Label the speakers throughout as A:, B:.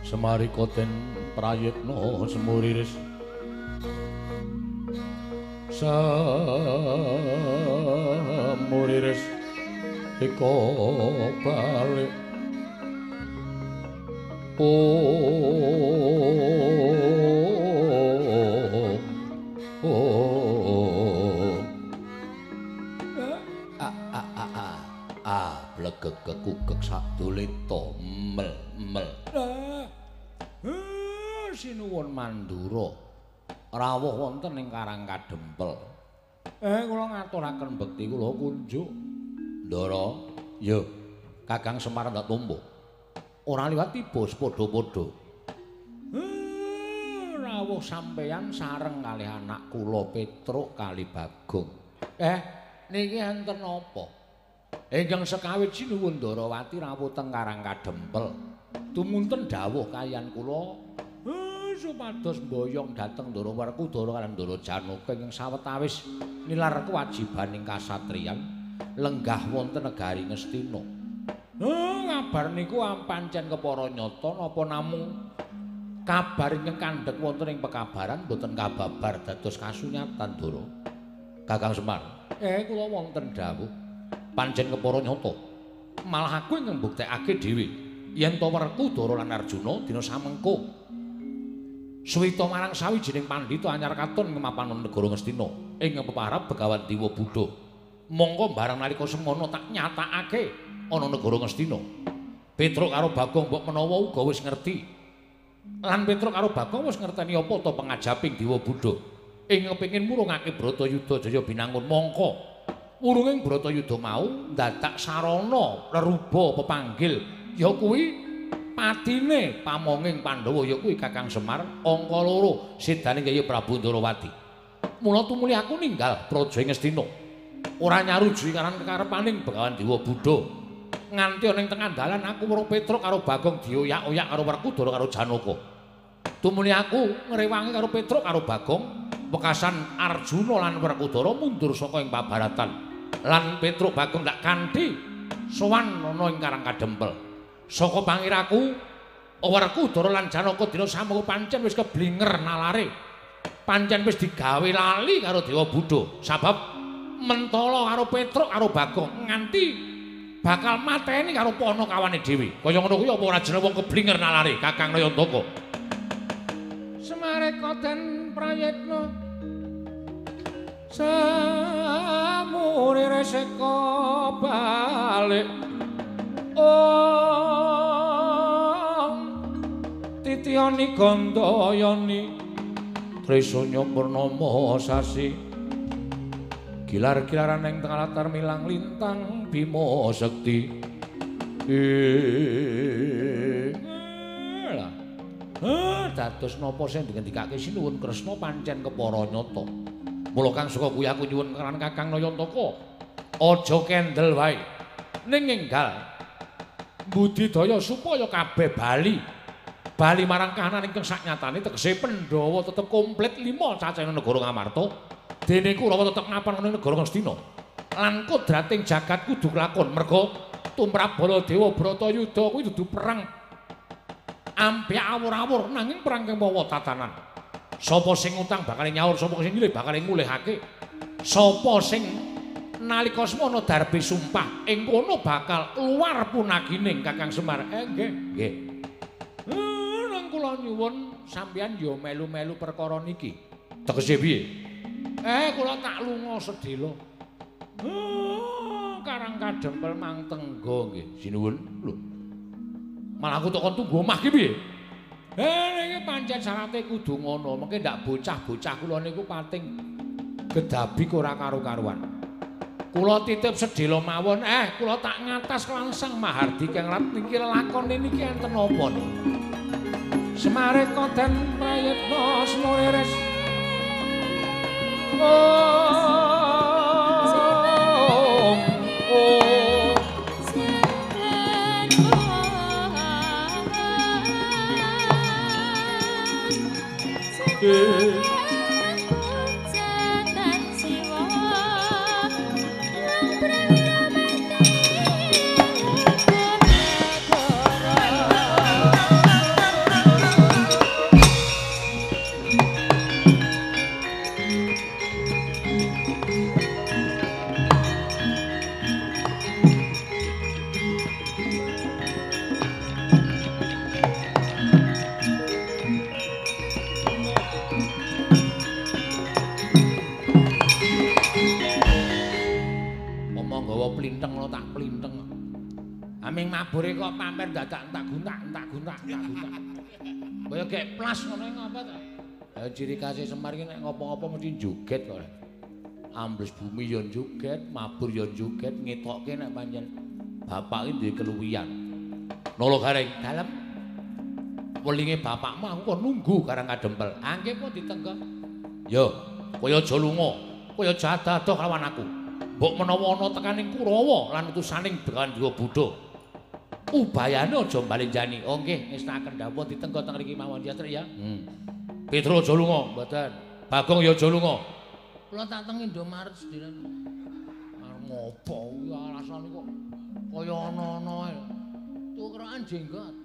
A: Semarika den prayitna semuriris semuriris eka balik a a a a a blegeg kekukek sadulita mel mel. Sinuwun Mandura rawuh wonten ing Karang Kadempel. Kula ngaturaken bekti kula kunjuk. Ndara, ya Kakang Semar ndak tumbuh. Ora liwat tiba padha-padha. Rawuh sampeyan sareng kalih anak kula Petruk kali Bagong. Niki enten napa? Ingkang sekawit sinuwun Ndarawati rawuh teng Karang Kadempel. Tumunten dawuh kaliyan kula supados mboyong dhateng Ndara Werkudara lan Ndara Janaka ingkang sawetawis nilar kewajibaning kasatriyan lenggah wonten negari Ngastina. Kabar niku pancen kepara nyata napa namung kabar ingkang kandhek wonten ing pekabaran boten kababar dados kasunyatan Ndara. Kakang Semar, kula wonten dawuh pancen kepara nyata. Malah aku ingkang mbuktekake dhewe yen to Werkudara lan Arjuna dina samengko suwita marang sawijining pandhita anyar katon ing mapanon negara Ngastina ing peparab Begawan Dewa Buddha. Mongko barang nalika semono tak nyatakake ana negara Ngastina. Petruk karo Bagong mbok menawa uga wis ngerti. Lan Petruk karo Bagong wis ngerteni apa ta pangajaping Dewa Buddha ing kepengin murungake Bratayuda Jaya Binangun. Mongko wurunging Bratayuda mau ndadak sarana leruba pepanggil ya kuwi patine pamonging Pandhawa ya kuwi Kakang Semar angka 2 sedane Kyai Prabu Ndarawati. Mula tumuli aku ninggal praja Ngastina. Ora nyarujuki karan kekarepaning Begawan Dewa Buddha. Nganti ana ing tengah dalan aku weruh Petruk karo Bagong dioyak-oyak karo Werkudara karo Janaka. Tumuli aku ngrewangi karo Petruk karo Bagong wekasan Arjuna lan Werkudara mundur saka ing pabaratan. Lan Petruk Bagong tak kanthi Sowan ana ing Karang Kadempel. Saka pangiraku Werkudara lan Janaka dina samono pancen wis keblinger nalare. Pancen wis digawe lali karo Dewa Buddha. Sabab mentala karo Petruk karo Bagong nganti bakal mateni karo panakawane dhewe. Kaya ngono kuwi apa ora jeneng wong keblinger nalare, Kakang Nayantaka? Semareka den prayitna samure reseka balik. Om titiyani gandayani trisanya purnama sasi gilar-gilaran ing tengah latar milang lintang Bima Sekti. Lah dados napa sing dingendikake Sinuwun Kresna pancen kepara nyata. Mula kang saka kuwi aku nyuwun karan Kakang Nayantaka aja kendel wae ning enggal budidaya supaya kabeh bali bali marang kahanan ingkang saknyatane tegese Pandhawa tetep komplit 5 cacahing negara Ngamarta dene Kurawa tetep ngapan ana negara Ngastina lan kodrating jagat kudu kelakon merga tumrap Baladewa Bratayuda kuwi dudu perang ampyak awur-awur nanging perang kang mawa tatanan. Sapa sing utang bakal nyaur, sapa sing nyilih bakal ngulihake, sapa sing nalika semono darbe sumpah ing kono bakal luar punagining Kakang Semar. Nggih, nggih. Nang kula nyuwun sampeyan ya melu-melu perkara niki. Tegese piye? Kula tak lunga sedhela. Karang Kadempel mang tenggo nggih. Sinuwun. Lho. Malah aku tok kon tunggu omah ki piye? Niki pancen syarate kudu ngono, mengke ndak bocah-bocah kula niku pating gedabik ora karu-karuan. Kula titip sedhela mawon, kula tak ngatas langsung Mahardika Rat niki lelakone niki enten napa niki. Semareka den prayitna semurires. Om om Aming mabure kok pamer dadak entak guntak entak guntak entak guntak. Kaya gek plas ngono ngapa ta? Ciri khase Semar iki nek ngopo-ngopo mesti joget kok. Ambles bumi ya joget, mabur ya joget, ngetokke nek pancen bapak iki duwe keluwihan. Nolo Gareng, dalem. Welinge bapakmu aku kok nunggu Karang Kadempel. Angge pun ditenggo. Yo, kowe aja lunga, kowe aja ado-ado kelawan aku. Mbok menawa ana tekaning Kurawa lan utusaning Begawan Dewa Buddha. Ubayane aja mbalenjani. Oh nggih, ngestakaken dawuh ditenggo teng mriki mawon ya, Trik ya. Petro aja lunga, mboten. Bagong ya aja lunga. Kula tak teng Indomaret sedhelan. Arep ngopo kuwi alasane kok kaya ana-ana ae. Tuku kerokan jenggot.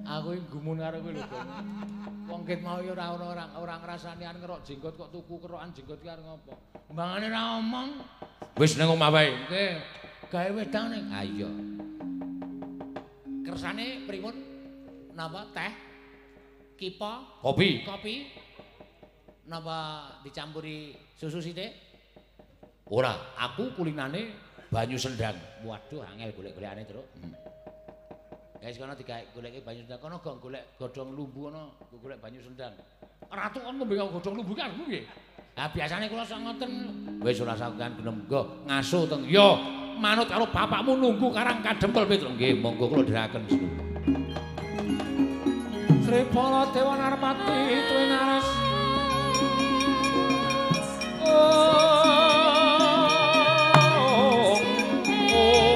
A: Aku iki gumun karo kowe lho, Bang. Wong ket mau ya ora ana ora ngrasani arep ngerok jenggot kok tuku kerokan jenggot ki arep ngopo. Mbangane ora omong. Wis nang omah wae. Nggih. Gawe wedang ning. Ha iya. Kersane pripun? Napa teh? Kipa, kopi. Kopi. Napa dicampuri susu sithik? Ora, aku kulinane banyu sendang. Waduh, angel golek-golekane, Truk. Guys, kono digawe goleke banyu sendang. Kono gak golek godhong lumbu kono, golek banyu sendang. Ratu kon ngombe godhong lumbu ki arepmu piye? Lah biasane kula sak ngoten. Wis ora sakukan genem nggo ngaso teng. Yo, manut karo bapakmu nunggu Karang Kadempel Petro. Nggih, monggo kula dherekaken. Sri Baladewa Narpati Twinares. Oh. Oh.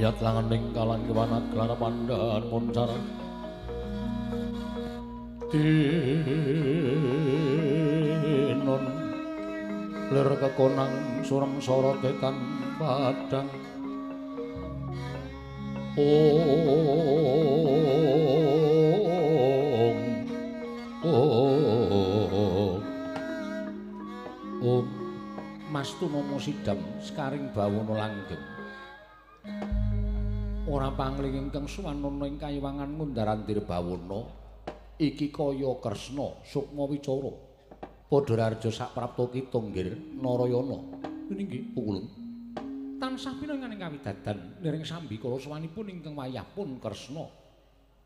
A: Miyat langening kalang kewana gelar pandhan moncar tinon lir kekonang surem sorote tan padang. Om Om Om Mas Tunomo sidam sekaring bawono langgeng. Ora pangling ingkang suwanana ing kayiwangan ngundar-andir bawono iki kaya Kresna sukma wicara. Padha raharja saprapta kita nggir Narayana. Nggih pukulun. Tansah pinangan ing kawidadan niring sambikala sowanipun ingkang wayah pun Kresna.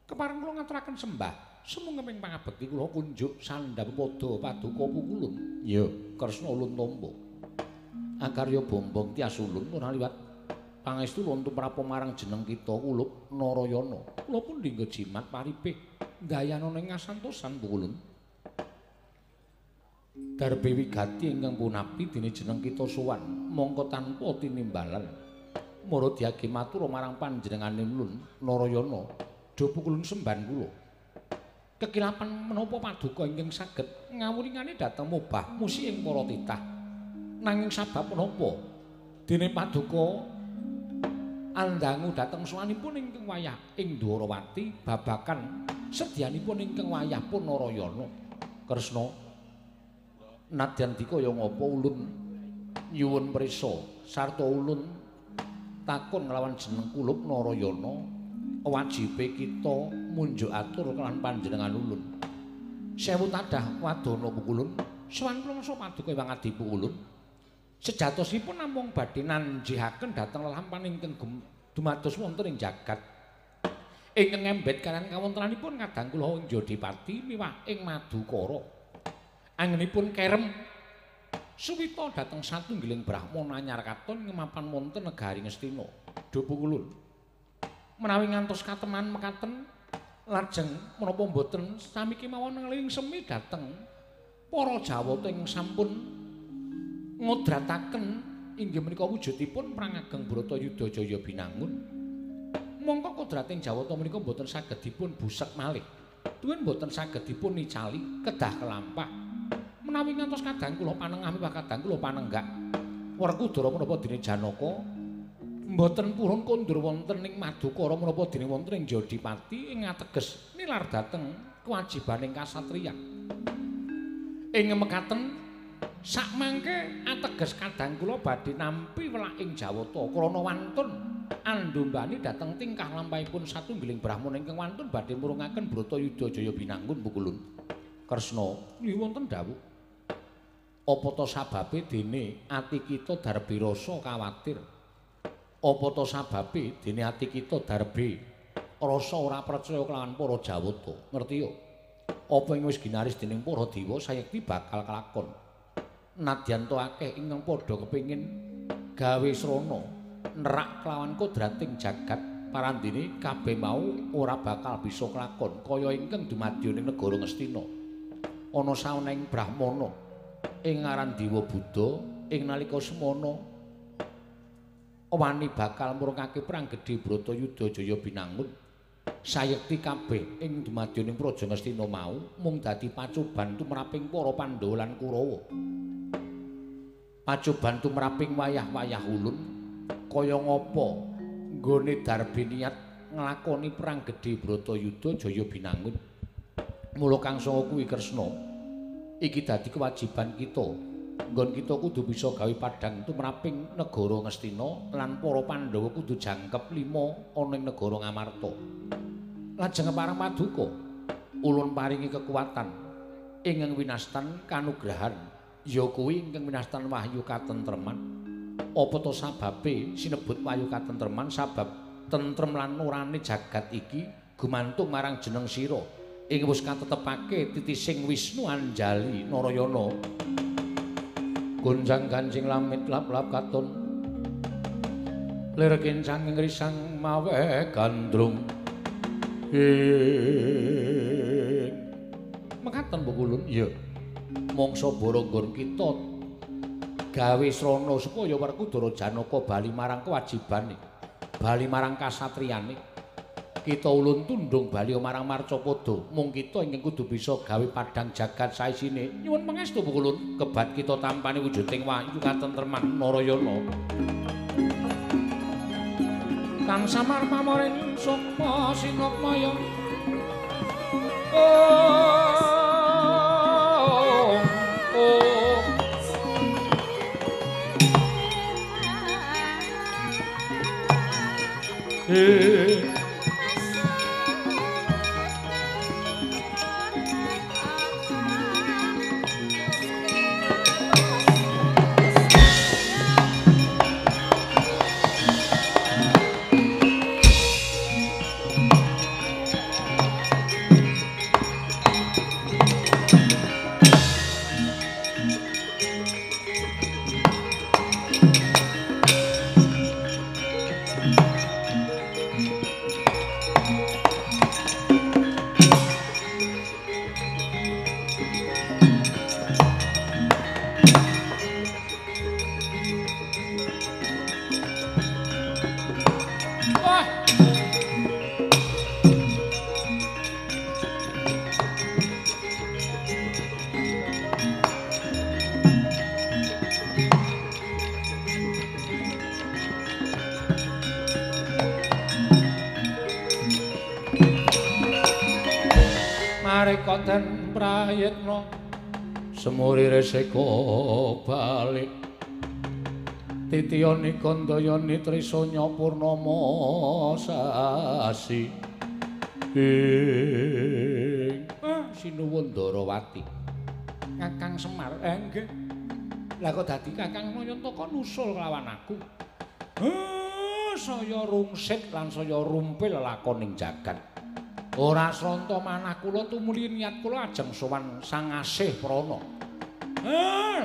A: Kepareng kula ngaturaken sembah sumangga pangabekti kula kunjuk sandhap pada paduka pukulun. Ya, Kresna ulun tampa. Akarya bombong tias ulun ora liwat pangestu ulun tumrap marang jeneng kita kulup Narayana. Kula pun dinggo jimat paripih ndayanana ing ngasantosan pukulun. Darbe wigati ingkang punapi dene jeneng kita sowan mongko tanpa tinimbalan. Mara diage matur marang panjenengane ulun Narayana, do pukulun semban kula. Kekilapan menapa paduka ingkang saged ngawuringane dhateng mobah musi ing para titah. Nanging sabab menapa dene paduka andangu dhateng sowanipun ingkang wayah ing Dwarawati babakan sedyanipun ingkang wayah pun Narayana. Kresna nadyan dikaya ngapa ulun nyuwun prisa sarta ulun takon nglawan jeneng kulup Narayana wajibe kita munjuk atur kelawan panjenengan ulun. Sewu tadah wadana pukulun sowan kula ngsa paduka Hyang Adi pukulun. Sejatosipun namung badhe nanjihaken dhateng lelampahan ingkang dumados wonten ing jagat. Ingkang ngembet kaliyan kawontenanipun kadang kula ing Jodipati miwah ing Madukara. Anggenipun kerem suwita dhateng satunggiling brahmana anyar katon ngemapan wonten negari Ngastina. Do pukulun. Menawi ngantos kateman mekaten lajeng menapa mboten sami kemawon ngeliling semi dhateng para Jawata ingkang sampun ngodrataken inggih menika wujudipun Perang Ageng Bratayuda Jaya Binangun. Mongko kodrating Jawata menika mboten saged dipun busek malih. Tuwin mboten saged dipun nicali kedah kelampah. Menawi ngantos kadang kula panengah miwah kadang kula panenggak Werkudara menapa dene Janaka mboten purun kondur wonten ing Madukara menapa dene wonten ing Jodipati ing ateges nilar dhateng kewajibaning kasatriyan. Ing mekaten sakmangke ateges kadang kula badhe nampi welaking Jawata krana wantun andombani dhateng tingkah lampahipun satunggiling brahmana ingkang wantun badhe murungaken Bratayuda Jaya Binangun pukulun. Kresna nggih wonten dawuh. Apa ta sababe dene ati kita darbe rasa kawatir? Apa ta sababe dene ati kita darbe rasa ora percaya kelawan para Jawata? Ngerti yo? Apa ing wis ginaris dening para dewa sayekti bakal kelakon. Nadyan to akeh ingkang padha kepengin gawe srana nerak kelawan kodrating jagat parandene kabeh mau ora bakal bisa kelakon kaya ingkang dumadya ning negara Ngastina. Ana saweneng brahmana ing aran Dewa Buddha ing nalika semana wani bakal murungake perang gedhe Bratayuda Jaya Binangun. Sayekti kabeh ing dumadya ning Praja Ngastina mau mung dadi pacoban tumraping para Pandhawa lan Kurawa. Pacoban tumraping wayah-wayah ulun kaya ngapa nggone darbe niat nglakoni perang gedhe Bratayuda Jaya Binangun. Mula kang sanga kuwi Kresna iki dadi kewajiban kita. Nggon kita kudu bisa gawe padhang tumraping negara Ngastina lan para Pandhawa kudu jangkep lima ana ing negara Ngamarta. Lajeng parang paduka ulun paringi kekuatan ingkang winastan kanugrahan ya kuwi ingkang winastan wahyu katentreman. Apa ta sababe sinebut wahyu katentreman? Sabab tentrem lan orane jagat iki gumantung marang jeneng sira ing wis katetepake titising Wisnu Anjali Narayana. Gonjang ganjing lamit lap-lap katon lir kencang ngrisang mawe gandrung. Ing mekaten pukulun ya mangsa bara nggon kita gawe srana supaya Werkudara Janaka bali marang kewajibane. Bali marang kasatriyane. Kita ulun tundung bali marang Marcapada. Mung kita ingkang kudu bisa gawe padhang jagat saisine. Nyuwun pangestu Pukulun, kebat kita tampani wujuding wahyu katentreman Narayana. Kang samar pamoring sukma sinukmaya. Oh, oh. Den prayitna semuri reseka balik titiyani kandayani trisanya purnama sasi ing sinuwun Ndarawati Kakang Semar nggih lah kok dadi Kakang Nayantaka nusul kelawan aku saya rungsit lan saya rumpil lelakoning jagat. Ora sronta manah kula tumuli niat kula ajeng sowan Sang Asih Prana.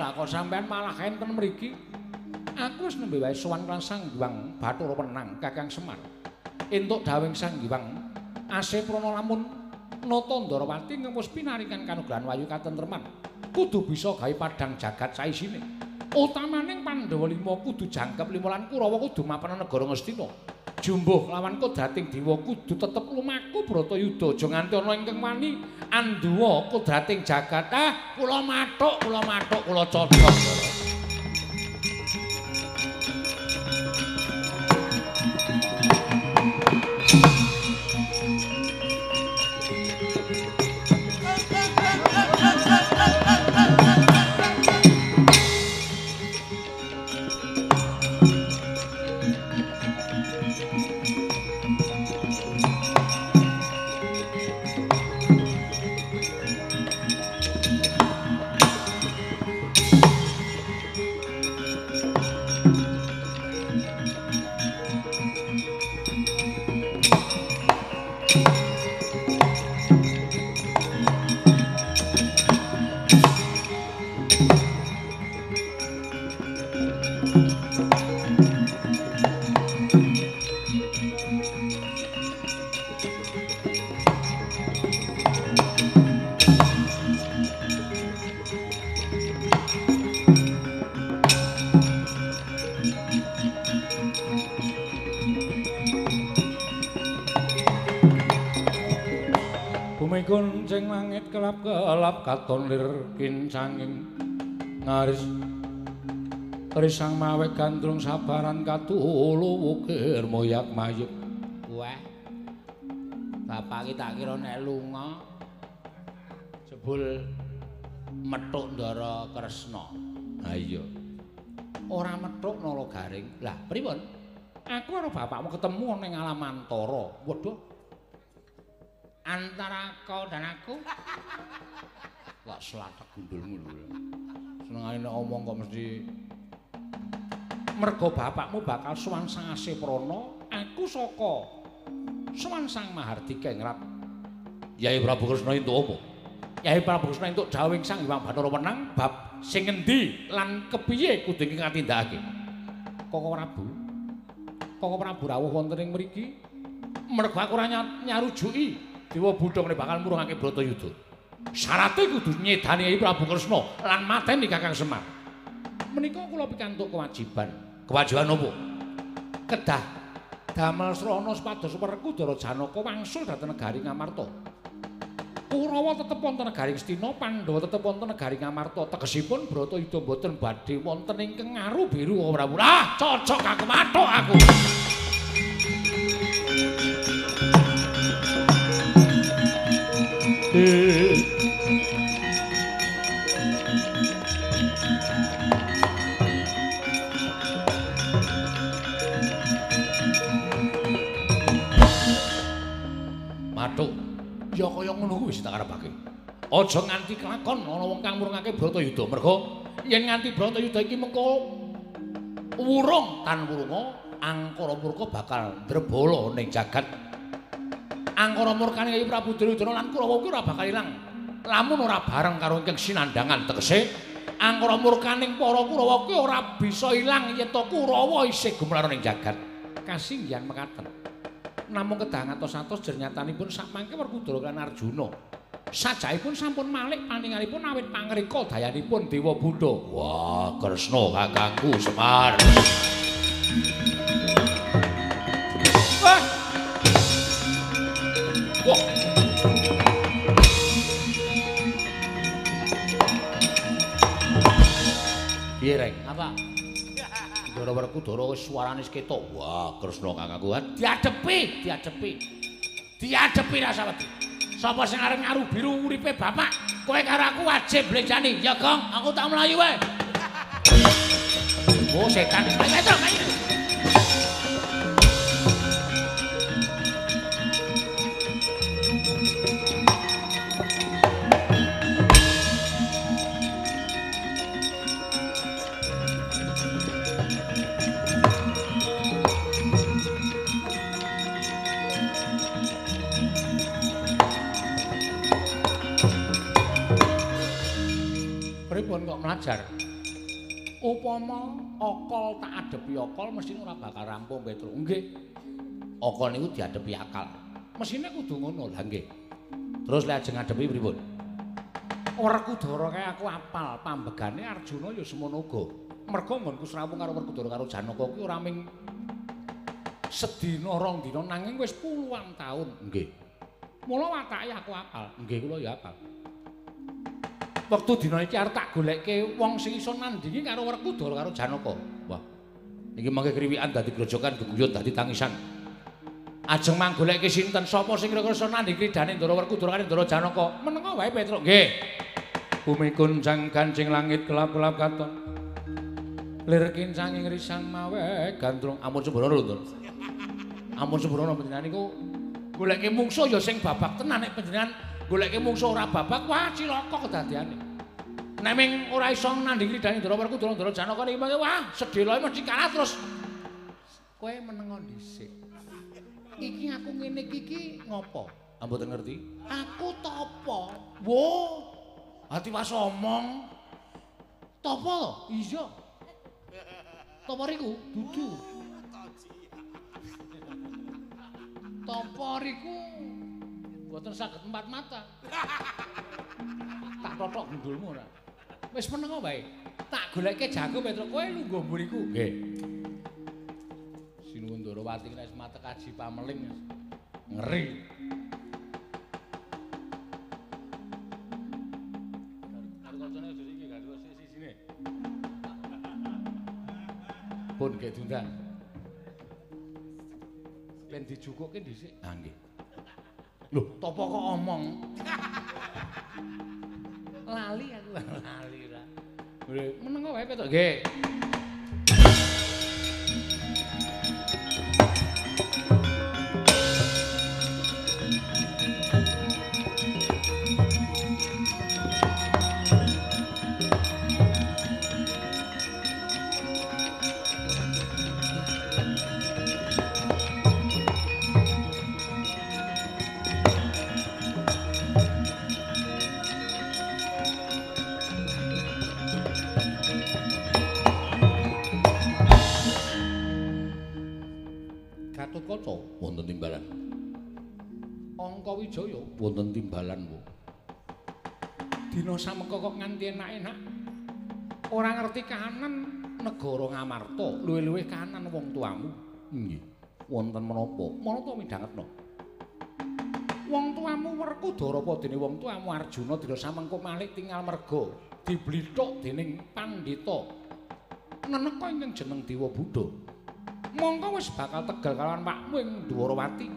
A: Lah kok sampean malah enten mriki? Aku wis nembe wae sowan lan Sang Hyang Bathara Wenang Kakang Semar. Entuk dawuhing Sang Hyang Asih Prana lamun nata Ndarawati ngempus pinarikan kanugrahan wahyu katentreman, kudu bisa gawe padhang jagat saisine. Utamaning Pandhawa lima kudu jangkep lima lan Kurawa kudu mapan negara Ngastina. Jumbuh lawan kodrating dewa kudu tetep lumaku Bratayuda aja nganti ana ingkang wani anduwa kodrating jagat. Ah, kula mathuk, kula mathuk, kula cocok. Kuncing langit kelap-kelap katon lir kincanging ngaris risang mawe gandrung sabaran katulu wukir moyak mayik. Wah, bapak iki tak kira nek lunga jebul methuk Ndara Kresna. Ha iya, ora methuk Nala Garing. Lah pripun? Aku karo bapakmu ketemu ning Alamantara. Waduh, antara kau dan aku lak selatak gundulmu lho. Senengane nek omong kok mesti mergo bapakmu bakal sowan Sang Asih Prana, aku saka sowan Sang Mahardika Ingrat. Yai Prabu Kresna entuk apa? Yai Prabu Kresna entuk dawuhing Sang Hyang Bathara Wenang bab sing ngendi lan kepiye kudu ngatindakake. Koko Prabu. Koko Prabu rawuh wonten ing mriki mergo aku ora nyarujuki Dewa Budhong bakal murungake Bratayuda. Syarate kudu nyedani Kyai Prabu Kresna lan mateni Kakang Semar. Menika kula pikantuk kewajiban. Kewajiban apa? Kedah Damel srana supados Werkudara Janaka wangsul dhateng negari Ngamarta. Kurawa tetep wonten negari Ngastina, Pandhawa tetep wonten negari Ngamarta. Tegesipun Bratayuda mboten badhe wonten ingkang ngaru biru Prabu. Ah, cocok aku mathuk aku. Mathuk. Ya kaya ngono kuwi sing tak karepake. Aja nganti kelakon ana wong kang murungake Bratayuda. Merga yen nganti Bratayuda iki mengko wurung tan wurunga angkara murka bakal ndrebala ning jagat. Angkara murkane Kyai Prabu Duryudana lan Kurawa kuwi ora bakal ilang. Lamun ora bareng karo ingkang sinandhangan tegese angkara murkaning para Kurawa kuwi ora bisa ilang yen to Kurawa isih gumelar ning jagat. Kasinggihan mekaten. Namung kedah ngatos-atos jernyatanipun sakmangke Werkudara lan Arjuna. Sajaipun sampun malik paningalipun awit pangrika dayanipun Dewa Buddha. Wah, Kresna kakangku Semar. Wah. Wah. Piye, Reng? Apa? Ndara Werkudara wis suarane wis ketok. Wah, Kresna kakangku diadepi, diadepi. Diadepi rasa wedi. Sapa sing arep ngaru biru uripe bapak? Kowe karo aku wajib blenjani. Ya, Gong, aku tak mlayu wae. Oh, setan. Ayo, ayo. Pripun kok mlajar? Upama akal tak adepi akal mesine ora bakal rampung, Petruk. Nggih. Akal niku diadepi akal. Mesine kudu ngono. Lah nggih. Terus lek ajeng ngadepi pripun? Werkudara kae aku apal pambegane Arjuna ya semono uga. Merga nggonku srawung karo Werkudara karo Janaka kuwi ora ming sedina rong dina nanging wis puluhan taun. Nggih. Mula watake aku apal. Nggih kula ya apal. Wektu dina iki arep tak golekke wong sing iso nandingi karo Werkudara karo Janaka. Wah. Niki mangke kriwikan dadi grojokan geguyon dadi tangisan. Ajeng manggolekke sinten sapa sing kira-kira iso nandingi kridane Ndara Werkudara karo Ndara Janaka? Menenga wae Petruk. Nggih. Bumi kuncang kancing langit kelap-kelap katon. Lir kincanging risang mawe gandrung. Ampun sembrono lho, Ndara. Ampun sembrono panjenengan niku golekke mungsuh ya sing babak tenan nek panjenengan goleke mungsuh ora babak, wah cilaka kedadiane. Nek ming ora iso nandhingi kridane Ndara Werkudara Ndara Janaka niki mangke wah sedeloe mesti kalah terus. Kowe menengo dhisik. Iki aku ngene iki ngopo? Ah mboten ngerti. Aku tapa. Wo. Ati was omong. Tapa to? Iya. Tapa riku? Dudu. Tapa riku mboten saged empat mata. Tak totok gendulmu ora. Wis menengo wae. Tak golekke jago Petruk, kowe lungguh mburiku. Nggih. Sinuwun Ndorowati nek wis matek aji pameling ngeri. Karo kancane aja iki gak sisine. Pun gek diundang. Ben dijukuke dhisik. Ha nggih. Lho, topo kok omong? Lali aku, lali ra. Menengo wae Petruk. Nggih. Gatotkaca wonten timbalan. Angkawijaya wonten timbalan wo. Dina sameka kok nganti enak-enak. Ora ngerti kahanan negara Ngamarta, luwih-luwih kahanan wong tuamu. Nggih. Wonten menapa? Manata midhangetna. Wong tuamu Werkudara apa dene wong tuamu Arjuna dina samengko malih tinggal merga diblithuk dening pandhita neneka ingkang jeneng Dewa Buddha. Mongko wis bakal tegal kalawan wakmu ing Dwarawati.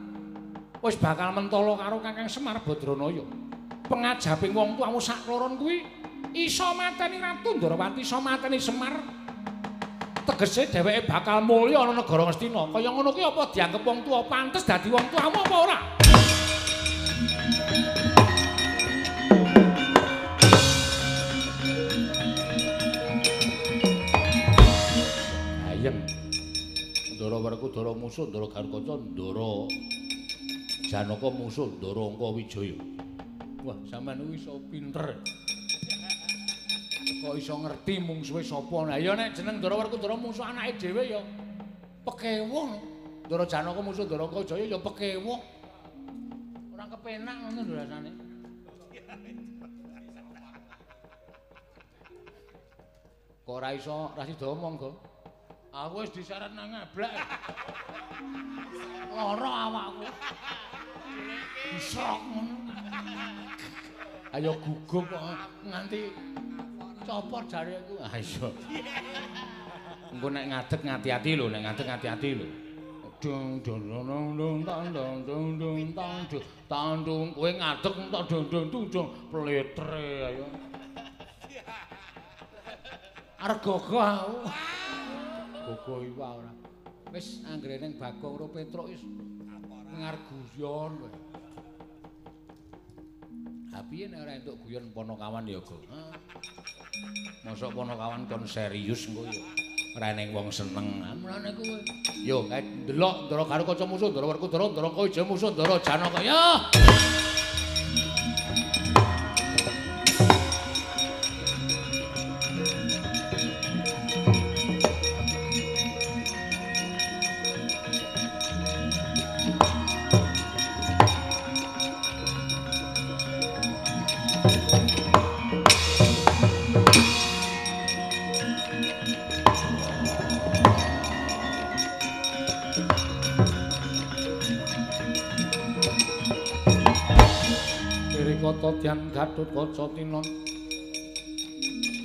A: Wis bakal mentala karo Kakang Semar Badranaya. Pengajaping wong tuamu sakloron kuwi iso mateni Ratu Ndrawati, iso mateni Semar. Tegese dheweke bakal mulya ana negara Ngastina. Kaya ngono kuwi apa dianggep wong tuwa pantes dadi wong tuamu apa ora? Ayem. Ndara Werkudara musuh Ndara Garukaca, Ndara Janaka musuh Ndara Angkawijaya. Wah, sampean kuwi iso pinter. Kok iso ngerti mungsuhe sapa? Lah ya nek jeneng Ndara Werkudara musuh anake dhewe ya pekewuh. Ndara Janaka musuh Ndara Angkawijaya ya pekewuh. Ora kepenak ngono lho rasane. Kok ora iso ra sida omong, Go? Aku wis disyarat nang ngablak. Lara awakku. Disrok ngono. Ayo gugup kok nganti copot jariku. Ah iya. Engko nek ngadeg ngati-ati lho, nek ngadeg ngati-ati lho. Dong dong dong dong tang dong dong dong tang dong tang dong kowe ngadeg entok dong dong dong dong pletre ayo. Arep gogoh aku. Gogoh iwak ora. Wis anggere ning Bagong karo Petruk wis ngarep guyon kowe. Ha piye nek ora entuk guyon Ponokawan ya, Go? Mosok Ponokawan kon serius engko ya. Ora eneng wong seneng. Mulane kowe. Yo kae ndelok Ndara Garukaca musuh Ndara Werkudara Ndara Angkawijaya musuh Ndara Janaka. Ya. Tatian Gatotkaca tinon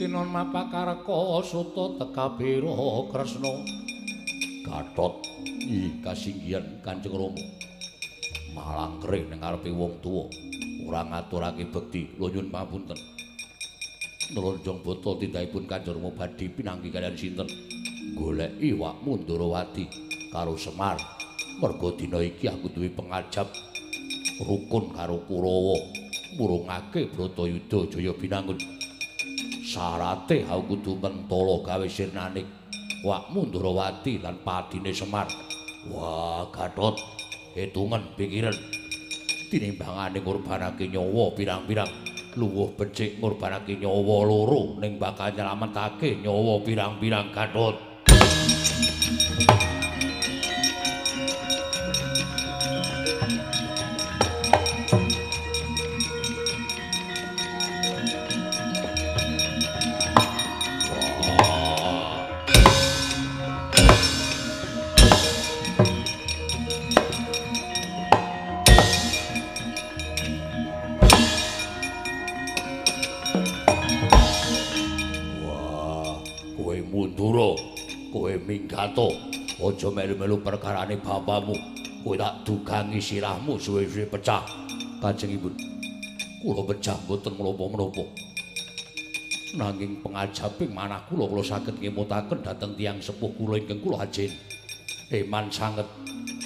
A: tinon mapakareka suta tekabira Kresna Gatot ih kasinggihan Kanjeng Rama malangkre ning ngarepe wong tuwa ora ngaturake bekti kula nyuwun pamunten nlonjong bata tindakipun Kanjeng Rama badhe pinanggih kaliyan sinten goleki wakmu Ndrawati karo Semar merga dina iki aku duwe pengajap rukun karo Kurawa murungake Bratayuda Jaya Binangun. Syarate aku kudu mentala gawe sirnane wakmu Ndrawati lan padine Semar. Wah, Gatot, hitungen pikiran. Tinimbangane ngorbanake nyawa pirang-pirang, luwuh becik ngorbanake nyawa loro ning bakal nyelametake nyawa pirang-pirang Gatot. Minggato, aja melu-melu perkarane bapamu. Kowe tak dugangi sirahmu suwe-suwe pecah. Kanjengipun, kula pecah mboten menapa-menapa. Nanging pengajaping manah kula kula saged ngemutaken dhateng tiyang sepuh kula ingkang kula ajeni. Eman sanget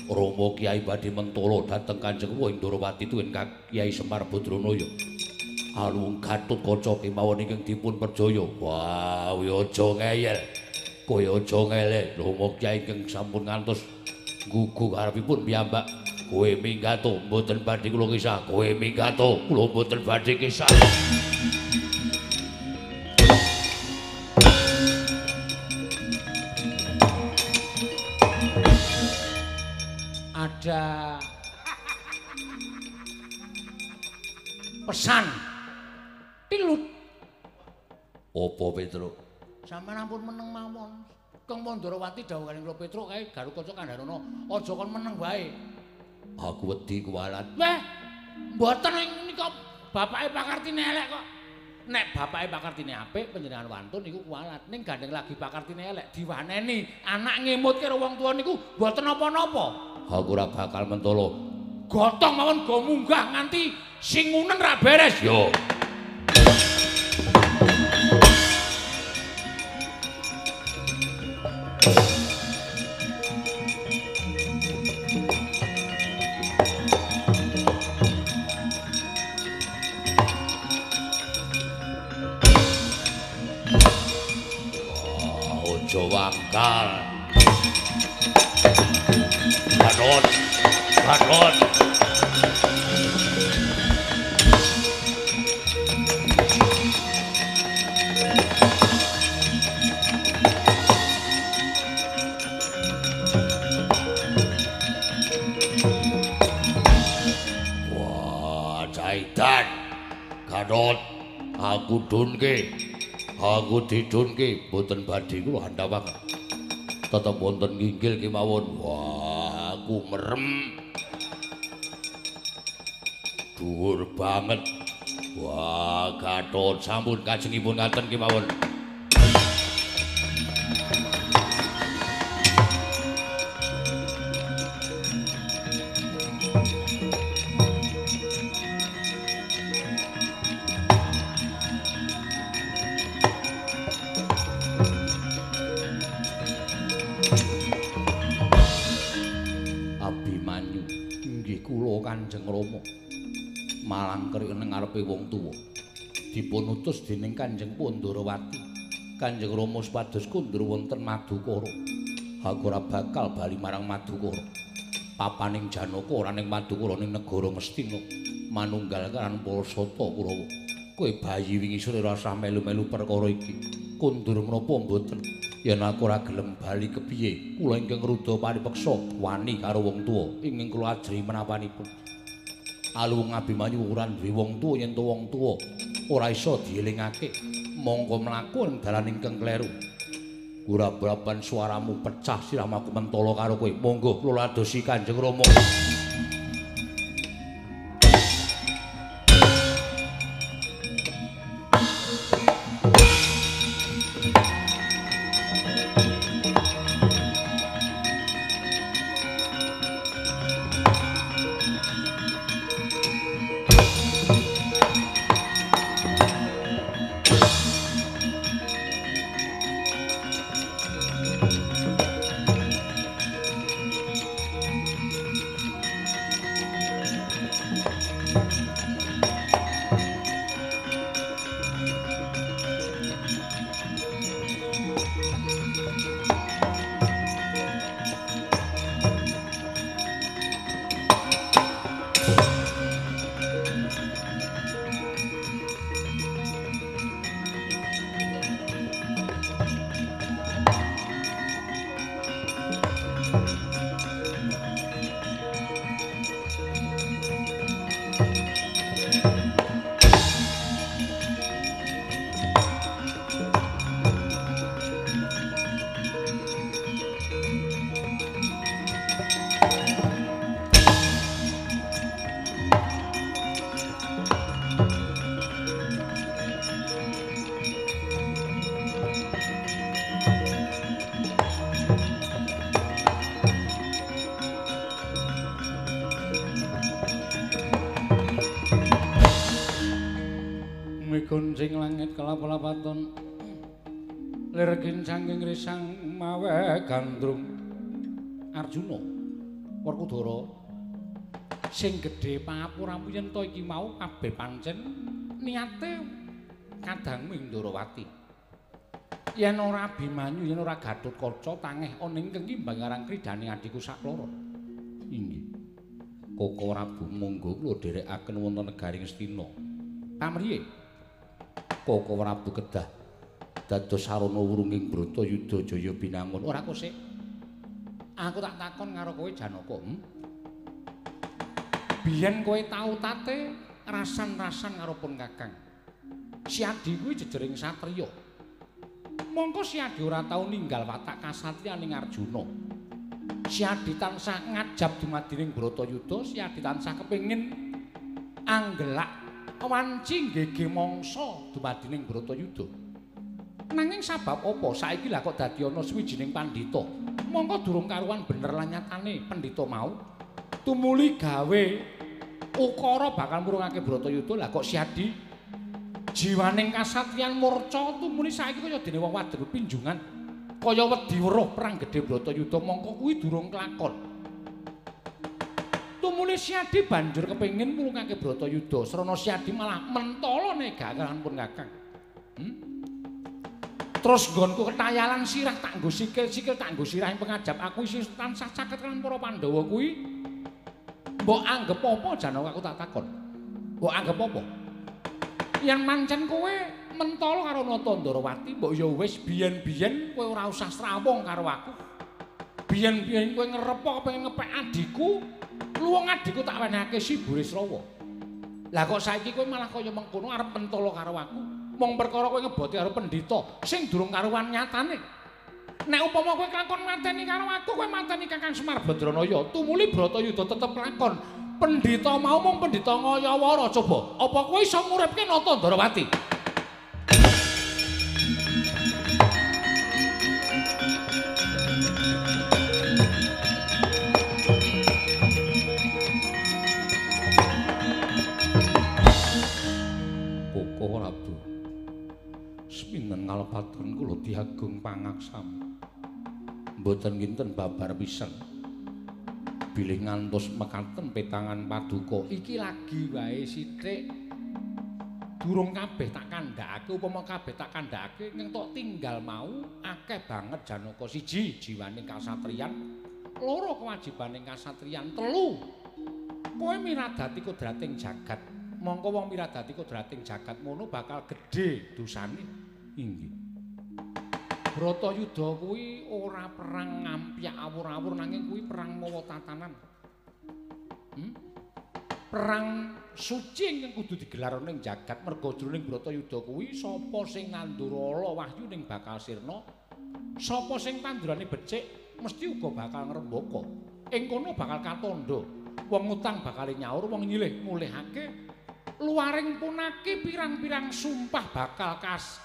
A: Rama Kyai badhe mentala dhateng Kanjeng Rama ing Ndrawati tuwin Kyai Semar Badranaya. Aluwung Gatotkaca kemawon ingkang dipun perjaya. Wah, aja ngeyel. Kowe aja ngelek, Rama Kyai ingkang sampun ngantos gugu karepipun piyambak. Kowe minggato mboten badhe kula kisah. Kowe minggato kula mboten badhe kisah. Ada pesan tilut. Apa Petruk? Sampeyan ampun meneng mawon. Keng Mandrawati dawuh karo kula Petruk kae Garukaca kandhanono, aja kon meneng wae. Aku wedi kuwalat. Weh, mboten nika bapake Pakartine elek kok. Nek bapake Pakartine apik panjenengan wantun niku kuwalat. Ning gandeng lagi Pakartine elek diwaneni anak ngemut karo wong tuwa niku mboten napa-napa. Aku ora bakal mentolo. Gotong mawon go munggah nganti sing ngunen ra beres. Yo. Aja wangkal. Gatot, Gatot. Wah, Caitan. Gatot, aku dunke. Aku didunke mboten badhe kula handhawaken. Tetep wonten nginggil kemawon. Wah, aku merem. Dhuwur banget. Wah, Gatot sampun kajengipun ngaten kemawon. Abimanyu inggih kula Kanjeng Rama malang kerik nang ngarepe wong tuwa dipun utus dening Kanjeng Pandharawati. Kanjeng Rama supados kundur wonten Madukara. Aku ora bakal bali marang Madukara. Papaning Janaka ora ning Madukara ning negara Ngastina manunggal karan para sata Kurawa. Kowe bayi wingi sore ora usah melu-melu perkara iki. Kundur menapa mboten? Yen aku ora gelem bali kepiye? Kula ingkang rudha paripeksa wani karo wong tuwa ingkang kula ajri menapanipun. Aluwung Abimanyu ora duwe wong tuwa yen to wong tuwa ora iso dielingake mongko mlaku ing dalan ingkang kleru. Gurabraban suaramu pecah sirahmu aku mentala karo kowe. Monggo kula ladosi Kanjeng Rama. Goncing langit kelap-lapaton lir kincang risang mawe gandrung. Arjuna Werkudara sing gedhe pangapuramu yen to iki mau kabeh pancen niate kadangmu ing Ndrawati. Yen ora Abimanyu yen ora Gatotkaca tangeh ana ingkang ngimbang marang kridane adhiku sakloro. Inggih. Koko Prabu monggo kula dherekaken wonten negari Ngastina. Pamriye? Koko Prabu kedah dados sarana wurunging Bratayuda Jaya Binangun. Ora kosek. Aku tak takon karo kowe Janaka. Biyen kowe tau tate rasan-rasan karo pun Kakang. Si Adi kuwi jejering satriya. Mongko Siadi ora tau ninggal watak kasatriyaning Arjuna. Siadi tansah ngajab dumadining Bratayuda, Siadi tansah kepengin anggelak wanci nggege mangsa dumadining Bratayuda. Nanging sabab apa saiki lah kok dadi ana suwijining pandhita. Mongko durung karuan bener lan nyatane pendhita mau tumuli gawe ukara bakal murungake Bratayuda. Lah kok Siadi jiwaning kasatriyan murca tumuli saiki kaya dene wong wadul pinjungan kaya wedi weruh perang gedhe Bratayuda. Mongko kuwi durung kelakon. Tumuli Siadi banjur kepengin murungake Bratayuda. Srana Siadi malah mentala negakaken pun Kakang. Terus nggonku ketayalan sirah tak nggo sikil, sikil tak nggo sirah ing pengajap aku isih tansah caket kan para Pandhawa kuwi. Mbok anggep apa Janaka aku tak takon. Mbok anggep apa? Yen mancen kowe mentala karo Nata Ndorowati, mbok ya wis biyen-biyen kowe ora usah srawung karo aku. Biyen-biyen kowe ngrepok kepengin ngepek adhiku, luwung adhiku tak wenehake si Burisrawa. Lah kok saiki kowe malah kaya mengkono arep mentala karo aku. Mung perkara kowe ngeboti karo pendhita sing durung karuan nyatane. Nek upama kowe kelakon mateni karo aku, kowe mateni Kakang Semar Badranaya, tumuli Bratayuda tetep lakon. Pendhita mau mung pendhita ngayawara coba. Apa kowe iso nguripke Nata Ndorowati? Koko Prabu, sepinten ngalepatan kula diagung pangaksami. Mboten kinten babar pisan. Bilih ngantos mekaten petangan paduka. Iki lagi wae sithik. Durung kabeh tak kandhakake, upama kabeh tak kandhakake ngentok tinggal mau akeh banget Janaka. Siji jiwaning kasatriyan, loro kewajibaning kasatriyan, telu kowe miradati kodrating jagat. Mongko wong miradati kodrating jagat mono bakal gedhe dosane. Inggih. Bratayuda kuwi ora perang ngampyak awur-awur, nanging kuwi perang mawa tatanan. Perang suci ingkang kudu digelar ning jagat merga jroning Bratayuda kuwi sapa sing nandur ala wahyu ning bakal sirna, sapa sing tandurane becik mesti uga bakal ngrembaka. Ing kono bakal katandha, wong utang bakal nyaur, wong nyilih mulihake, luaring punaki pirang-pirang sumpah bakal kas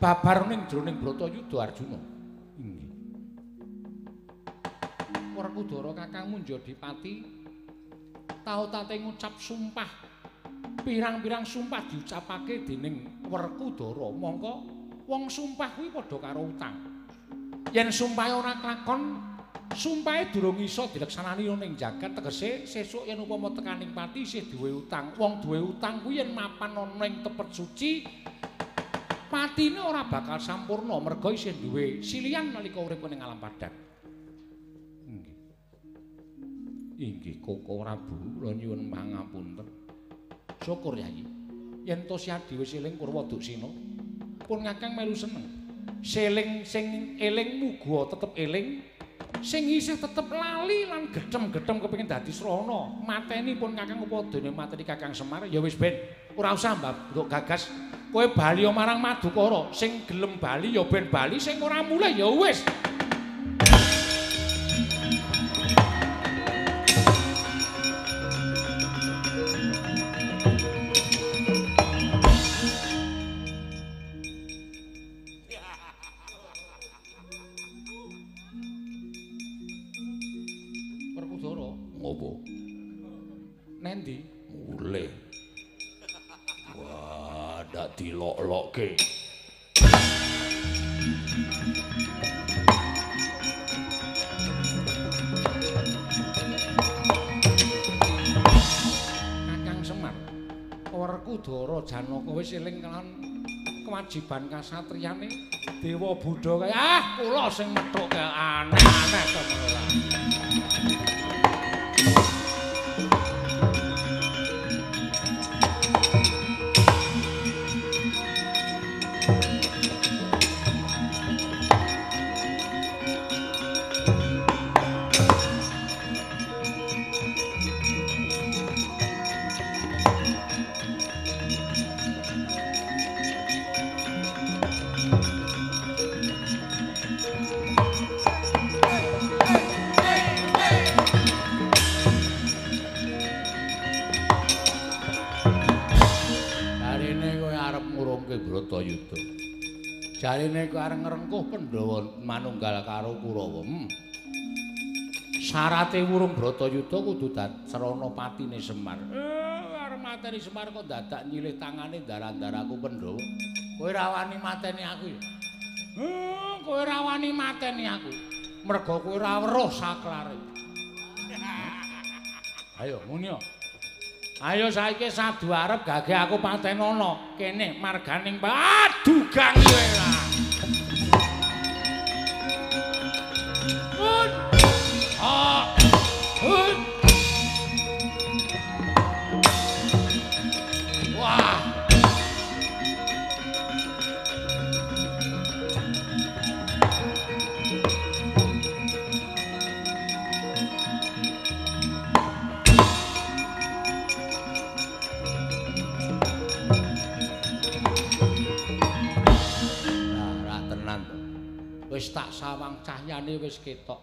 A: babar ning jroning Bratayuda Arjuna. Inggih. Werkudara kakangmu Njodipati tau tate ngucap sumpah. Pirang-pirang sumpah diucapake dening Werkudara. Mongko wong sumpah kuwi padha karo utang. Yen sumpahe ora klakon, sumpahe durung iso dileksanani ning jagat, tegese sesuk yen upama tekaning pati isih duwe utang. Wong duwe utang kuwi yen mapan ana ing tepet suci, patine ora bakal sampurna merga isih duwe silian nalika urip ning alam padang. Inggih. Inggih Koko Prabu, kula nyuwun pangapunten. Syukur Yayi. Yen to Siadi wis eling Purwa Duksina, pun Kakang melu seneng. Seling sing eling muga tetep eling, sing isih tetep lali lan gedhem-gedhem kepengin dadi srana. Mateni pun Kakang upadane mateni Kakang Semar, ya wis ben ora usah mbok gagas. Kowe bali marang Madukara, sing gelem bali ya ben bali, sing ora mulih ya wis. Werkudara,
B: ngopo?
A: Nendi?
B: Mulih. Wah, ndak dilok-lokke.
A: Kakang Semar, Werkudara Janaka wis eling kelawan kewajiban kasatriyane Dewa Buddha kaya ah kula sing methuke aneh-aneh to ngono lah. ngrungokake Bratayuda. Jarene kowe arep ngrengkuh Pandhawa manunggal karo Kurawa. Syarate wurung Bratayuda kudu srana patine Semar. Arep mateni Semar kok dadak nyilih tangane ndara-ndaraku Pandhawa. Kowe ora wani mateni aku ya. Kowe ora wani mateni aku. Merga kowe ora weruh saklare. Ayo muni. Ayo saiki sadu arep gage aku patenono kene marganing padugang kowe lah. Wah. Wis tak sawang cahyane wis ketok.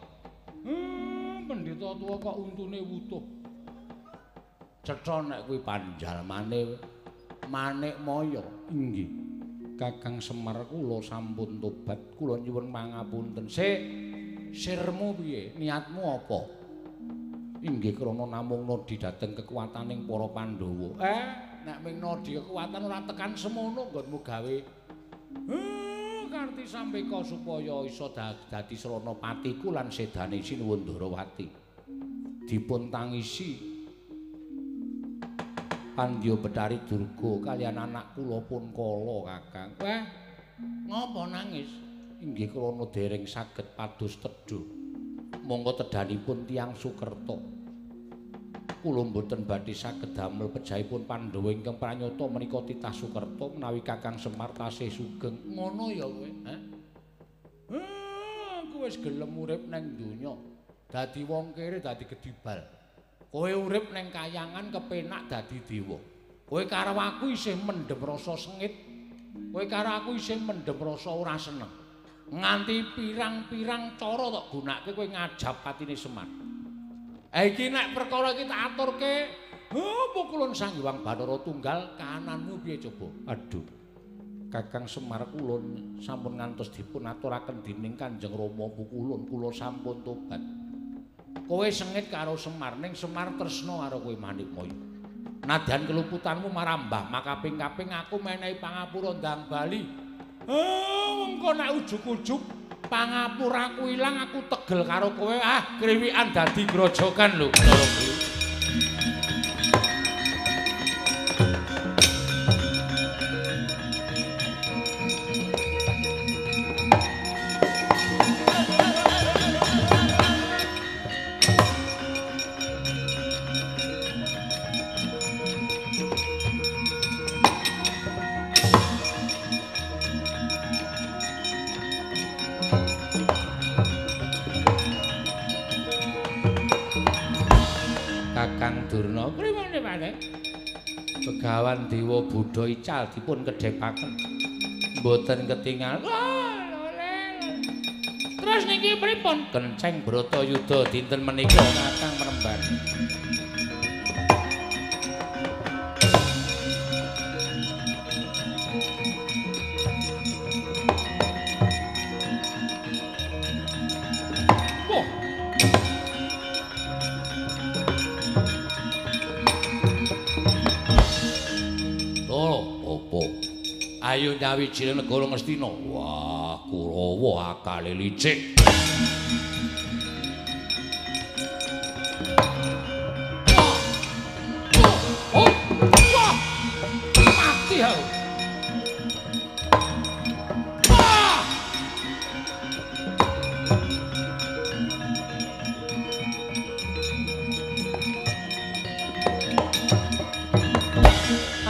A: Pendhita tuwa kok untune wutuh. Cetha nek kuwi panjalmane Manikmaya. Inggih. Kakang Semar kula sampun tobat, kula nyuwun pangapunten. Sik, sirmu piye? Niatmu apa? Inggih krana namung nodi dhateng kekuwataning para Pandhawa. Nek ming nodi kekuatan ora tekan semono nggonmu gawe. Karti sampeka supaya iso dadi srana patiku lan sedane Sinuwun Ndorowati. Dipun tangisi Pandya Betari Durga kaliyan anak kula pun kala, Kakang. Wah, ngopo nangis? Inggih krana dereng saged pados tedha. Monggo tedhanipun tiyang Sukerta. Kula mboten badhe saged damel pejahipun Pandhawa ingkang pranyata menika titah Sukerta menawi Kakang Semar tasih sugeng. Ngono ya kowe, ha? Aku wis gelem urip nang donya. Dadi wong kere dadi gedibal. Kowe urip nang kayangan kepenak dadi dewa. Kowe karo aku isih mendhem rasa sengit. Kowe karo aku isih mendhem rasa ora seneng. Nganti pirang-pirang cara tok gunake kowe ngajab patine Semar. Iki nek perkara iki tak aturke, pukulun Sang Hyang Bathara Tunggal kahananmu piye coba? Aduh. Kakang Semar kula sampun ngantos dipun aturaken dening Kanjeng Rama pukulun kula sampun tobat. Kowe sengit karo Semar, ning Semar tresna karo kowe Manikmaya. Nadyan keluputanmu marambah makaping-kaping aku menehi pangapura ndang bali. Mengko nek ujug-ujug pangapuraku ilang aku tegel karo kowe, kriwikan dadi grojogan lho. Kakang Durna pripun Pak? Begawan Dewa Buddha ical dipun kedhepaken. Mboten ketingal. Terus niki pripun? Kenceng Bratayuda dinten menika Kakang Premban. Ayo nyawiji negara Ngastina. Wah, Kurawa akale licik. Wah, mati aku. Wah!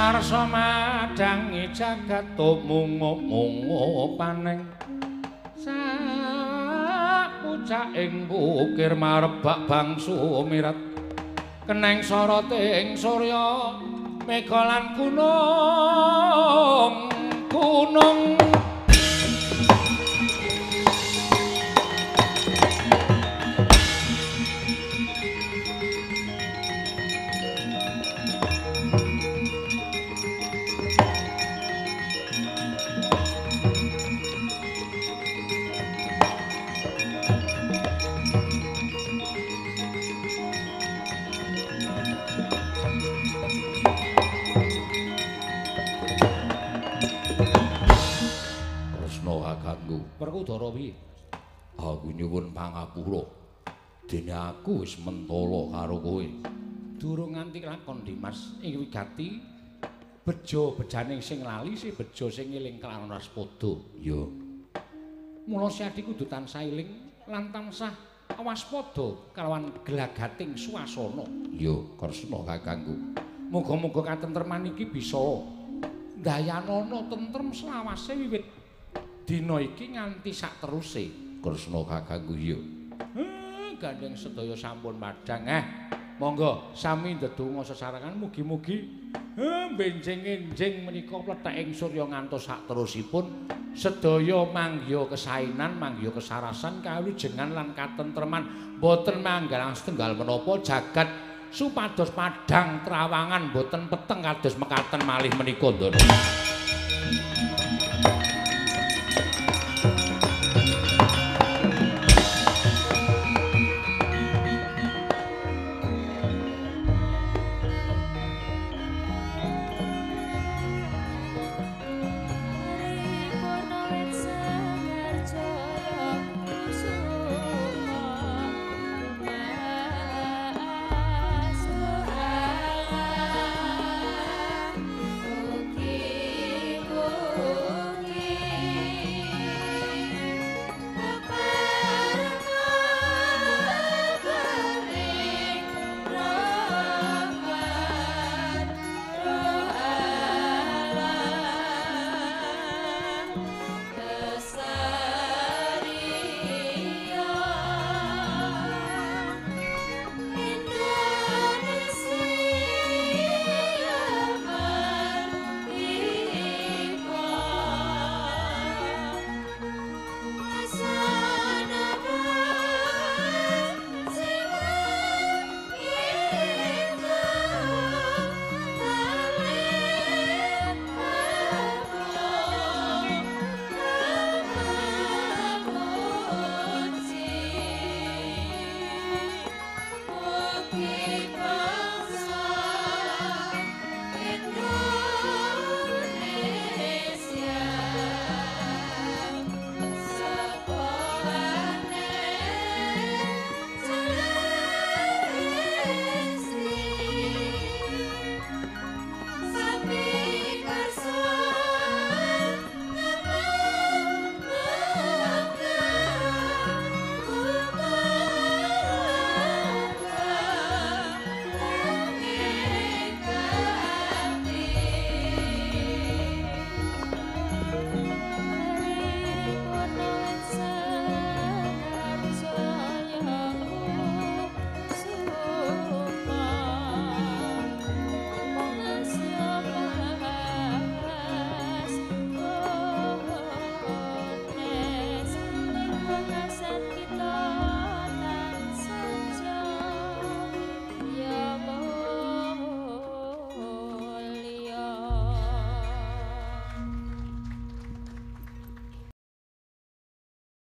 A: Arsa madangi jagat tumungo-mungo paneng sapucaking bukir marebak bangsu mirat keneng soroting surya mega lan gunung gunung.
B: kakangku.
A: Werkudara piye?
B: Aku nyuwun pangapura. Dene aku wis mentala karo kowe.
A: Durung nganti lakon Dimas ing wigati bejo bejaning sing lali si bejo sing eling kelawan waspada.
B: Ya.
A: Mula Siadi kudu tansah eling lan tansah waspada kalawan glagating swasana.
B: Ya, Kresna kakangku.
A: Muga-muga katentreman iki bisa ndayanana tentrem selawase wiwit dina iki nganti sakteruse.
B: Kresna kakangku ya.
A: Gandeng sedaya sampun padhang. Monggo sami ndedonga sesarengan mugi-mugi benjing-enjing menika pletheking surya ngantos sakterusipun sedaya manggiha kesainan, manggiha kesarasan, kawilujengan lan katentreman boten manggalang setunggal menapa jagat supados padhang trawangan boten peteng kados mekaten malih menika ndara.